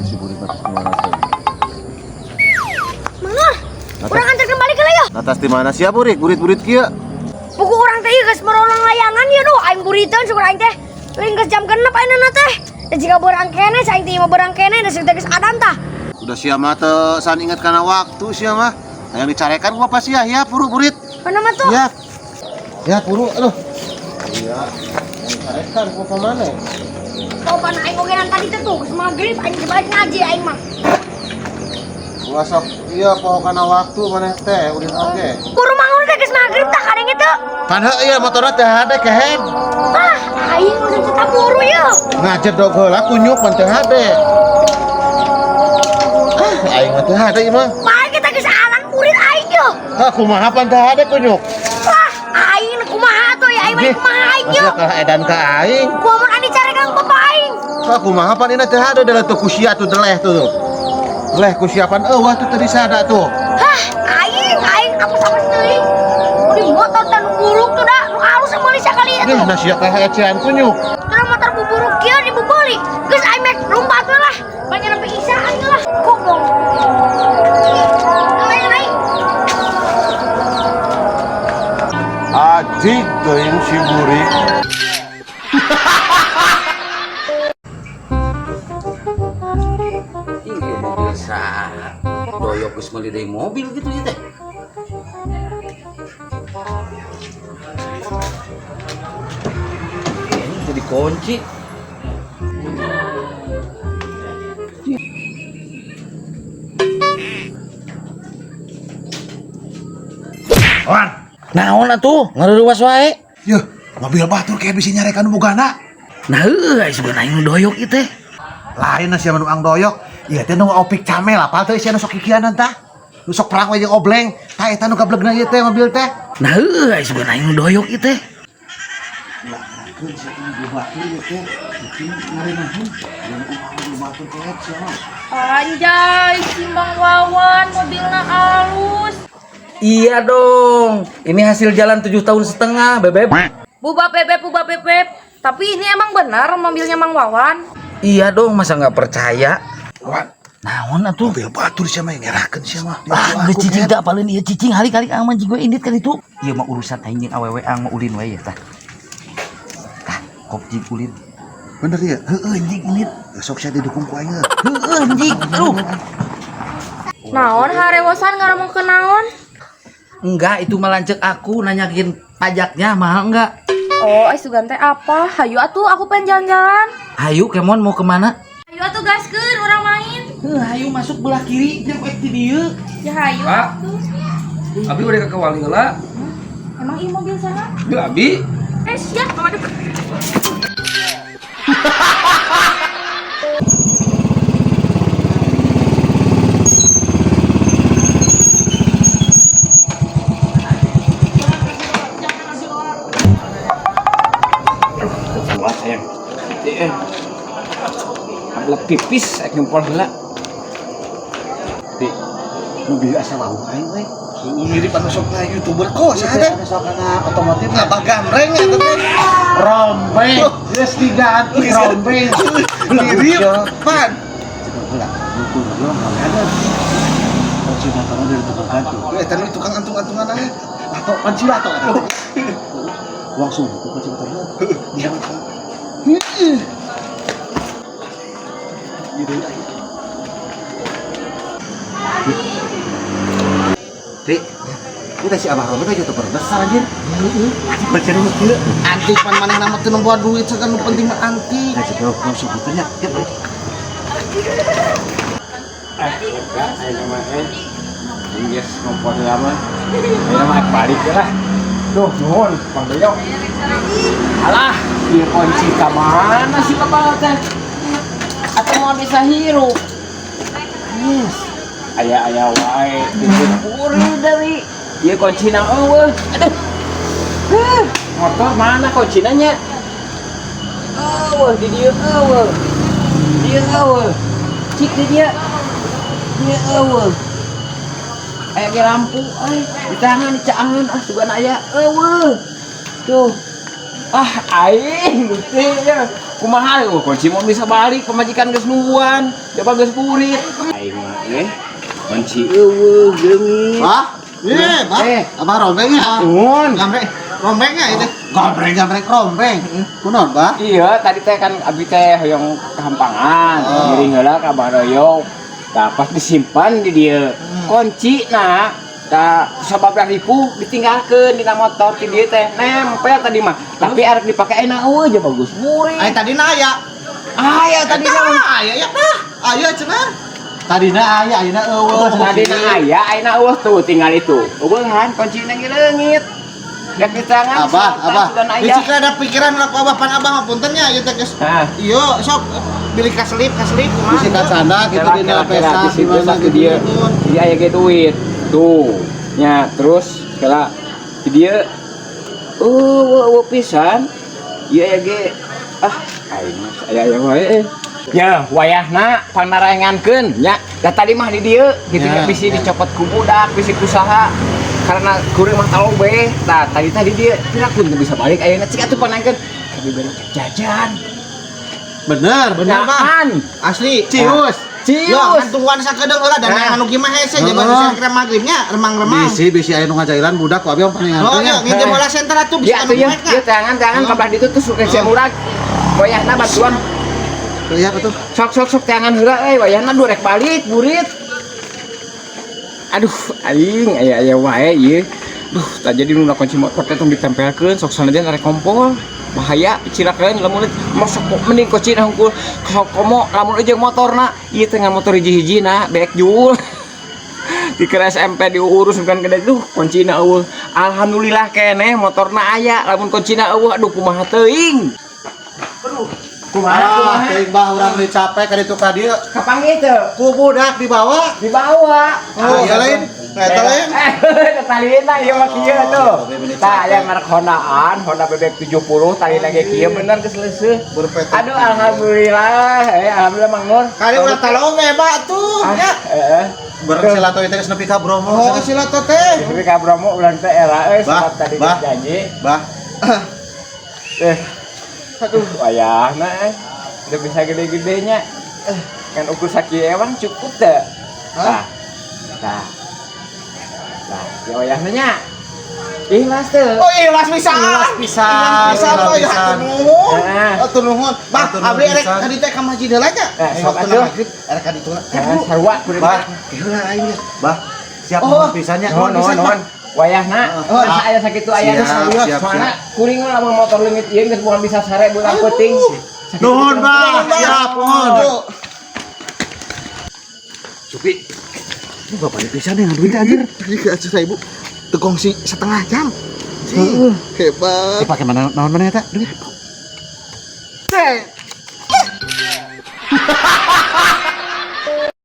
Si burit atas di mana teh? Mana? Urang antar kembali ke ya. Atas di mana sia burit? Burit-burit kieu. Buku urang teh ieu geus merolang layangan ya duh aing buriteun syukur aing teh. Lain geus jam 6 ayeuna teh. Da jika beurang keneh aing teh mah beurang keneh da teh geus adan tah. Udah sia mah teu san inget kana waktu sia mah. Hayang dicarekan ku apa sia ya puru burit. Mana mah tuh? Ya. Ya puru aduh. Iya. Hayang dicarekan ku apa maneh? Oh, pan aing oge tadi teh tuh geus magrib aing geus balik ngaji aing mah. Ulah sok iya poho kana waktu maneh teh ulin oge. Buru mangun teh geus magrib tah kadang itu. Pan heuh ieu motorna teh hade kehed. Ah, aing udah tetap buru ya. Ngajedog heula kunyuk pan teh hade. Ah, aing mah teh hade ieu mah. Bae kita geus alan burit aing yo. Ah, kumaha pan teh hade kunyuk? Wah, aing kumaha tuh ya aing mah kumaha aing yo. Masih kalah edan ka aing. Kumaha mun dicarekan bapak aing. Ah, kumaha pan ina teh hade da tuh kusia tuh deleh tuh. Deleh kusia pan eueuh tuh teu disada tuh. Hah, aing aing apa sama teuing. Di motor tan buruk tuh dah, nu halus meuli sakali Ih, itu. nah sia kalah ecean kunyuk. Terus motor buburuk kieu dibubuli. Geus aing mek lompat we lah. Banyak nepi isa aing lah. Goblok. Aing aing. Ajig teuing si burik. Ih, mobil saha. Doyok geus meuli deui mobil gitu ya teh. Ini teu dikunci. Wan, Naon atuh ngaruruas wae. yeuh, mobil batur kayak bisa nyarekan bogana. Nah heueuh ai sugan aing nu doyok ieu teh. Lain sia nu ang doyok, ieu teh nu opik camel apal teh sia nu sok kikianan tah. Nu sok perang we jeung obleng, tah eta nu gablegna ieu teh mobil teh. Nah heueuh ai sugan aing nu doyok ieu teh. Keun sia teh mobil batur ieu teh. Mungkin ngarenaheun jeung mobil batur keet sia mah. Anjay, si Mang Wawan mobilnya halus. Iya dong. Ini hasil jalan 7,5 tahun, bebeb. Buba bebeb, buba bebeb. Tapi ini emang benar mobilnya Mang Wawan. Iya dong, masa nggak percaya? Wan, Naon atuh? mobil batur sia mah ngerakeun sia mah. Ah, geus cicing teh apaleun ieu cicing halik-halik ang mancing gue indit kan itu. Ieu mah urusan aing jeung awewe ang mah ulin wae ya tah. Tah, kop jing ulin. Bener ya? Heueuh jing ulin. Sok sia didukung ku aing. Heueuh jing. Aduh. Naon harewosan ngaromong ke naon? Enggak, itu mah lanceuk aku nanyakin pajaknya mahal enggak? Oh, ai sugan teh apa? Hayu atuh aku pengen jalan-jalan. Hayu kemon mau kemana? Hayu atuh gaskeun urang main. Heuh, hayu masuk belah kiri jeung ek ti dieu. Ya hayu Pak. atuh. Abi udah ke wali heula. Emang ieu mobil saha? Mobil Abi. Eh, siap, waduh. Kuat sayang. Ambil pipis ek nyempol heula. Ti, Mobil asa wau aing we. Mirip anu sok na YouTuber kok saha teh? Anu sok kana otomotif Abah gambreng eta teh. Rombeng, geus diganti rombeng. Mirip pan. Heula, dukung heula ada. Kunci motornya dari tukang gantung. Eta nu tukang antung-antungan aya. Lato, kunci lato. Langsung kunci motornya. Dia Ri, kita si Abah Robi teh YouTuber besar anjir. Baca dulu kieu. Antik pan manehna mah teu nempo duit sakan nu penting mah antik. Nah, cek langsung puternya. Ya, bro. Enggak, aing mah eh. Geus ngompol heula mah. Aing mah balik lah. Duh, nuhun, Bang Doyok. Alah, ieu kunci ka mana sih Bapak teh? Atau mau bisa hirup? Yes. Aya-aya wae dipuri dari ieu kuncina eueuh. Aduh. Huh, motor mana kuncina nya? Eueuh di dieu eueuh. Dieu eueuh. Cik di dieu. Dieu eueuh. Aya ge lampu euy, di tangan di caangan ah sugan aya eueuh. Tuh. Ah, aing Gusti ya. Kumaha eueuh kunci mau bisa balik pamajikan geus nungguan, coba geus burit. Aing mah kunci eueuh geungit. Bah, iya, bah. Eh. Abah rombeng ya. Nuhun. Gambreng, rombengnya itu. Gambreng, gambreng, rombeng. Kunaon, bah? Iya, tadi teh kan abi teh hoyong kahampangan, Oh. ngiring heula ka Abah Doyok. Tah pas disimpan di dieu. Kunci na tah sabab ripuh ditinggalkeun dina motor ti dieu teh nempel tadi mah. Tapi arek dipake ayeuna eueuh aja bagus. Burit. Ay tadi na aya. Aya tadi mah. Aya ya tah. Aya cenah. Tadina aya, ayeuna eueuh. Tadi na aya, ayeuna eueuh tuh tinggal itu. Eueuhan kuncina ge leungit. Rek di tangan Abah, abah. dan aya. Bisi ada pikiran lah ku abah pan abah mah punten nya ieu teh geus. Hah. Iya, sok bilih kaselip, kaselip kumaha. Bisi kacana gitu dina pesa di gimana mana gitu. dia. Dia aya ge duit. Tuh. Nya terus kela di dia eueuh eueuh pisan. Ieu aya ge ah aing mah aya aya wae. Eh. Ya, wayahna pangnarengankeun nya. Da tadi mah di dieu gitu Ya, nya bisi ya. dicopot ku budak, bisi ku saha. Karena kuring mah talobe. Tah tadi tadi dia piraku teu bisa balik ayeuna cik atuh panangkeun. Dibere jajan. Bener, bener bah. Nyaman. Asli, cius. Cius. Yo, kan tungguan sakedeung heula dan Nah. anu kieu mah hese jeung Heeh. anu kira magribnya remang-remang. Bisi bisi aya nu ngajailan budak ku abi mah panengan Oh, teh ya, nya. nginjem bola center atuh bisa Ya anu tuh ya, nya. ya tangan tangan kabar ditu tuh suka si murag. Wayahna bantuan. Lihat atuh. Sok sok sok tangan heula euy, wayahna dua rek balik burit. Aduh, aing aya aya wae ieu. Duh, tak jadi nu kunci motor teh tong ditempelkeun sok sanajan rek kompol. Bahaya cilakeun lamun mosok mending kuncina hungkul sok komo lamun jeung motorna ieu teh ngan motor hiji-hijina beek jul. Dikira SMP diurus bukan gede tuh kuncina eueuh. Alhamdulillah keneh motorna aya lamun kuncina eueuh aduh kumaha teuing. Aduh, kumaha Ah, kumaha. teuing bah urang deui capek ka ditu ka dieu. Kapanggih teu? Ku budak dibawa. Dibawa. Oh, iya lain. Nah, eta lain. Eh, talina ieu mah kieu tuh. Oh, ini Tah, capek. aya merek Hondaan, Honda BB 70 talina ge kieu bener geus leuseuh. Berpetek. Aduh, alhamdulillah. Eh, alhamdulillah Mang Nur. Kali ulah talobe ba tuh Ah, ya. heeh. Bareng silato teh geus nepi ka Bromo. Oh, sila teh. Tapi ka Bromo ulang teh era euy Bah, sebab tadi bah. janji. Bah, Eh. Aduh, wayahna eh. Udah bisa gede-gedenya. Eh, kan ukur sakieu ewang cukup teh. Tah. Tah. Tah, ya wayahna nya. Ikhlas teu. Oh, ikhlas pisan. Ikhlas pisan, Ikhlas pisan ikhlas oh ya pisan. hatur nuhun. Heeh. Hatur nuhun. Bah, Hatur nuhun abdi erek pisan. ka ditu ka masjid heula nya. Eh, sok Waktuna atuh. maghrib erek ka ditu. Eh, sarua kuring. Bah. Heula aing ge. bah. Siap Oh. nuhun pisannya. Nuhun, nuhun, nuhun. Wayahna, Oh, masa aya sakitu aya Siap, siap, Soalna kuring mah lamun motor leungit ieu geus bukan bisa sare beurang peuting. Nuhun, bah. Bah. Siap, nuhun. Tuh. Supi. Ini bapak pisan yang duit anjir. Tadi ke 100.000 teu kongsi setengah jam. Cing, hebat. Dipake mana naon mana eta duit? Teh.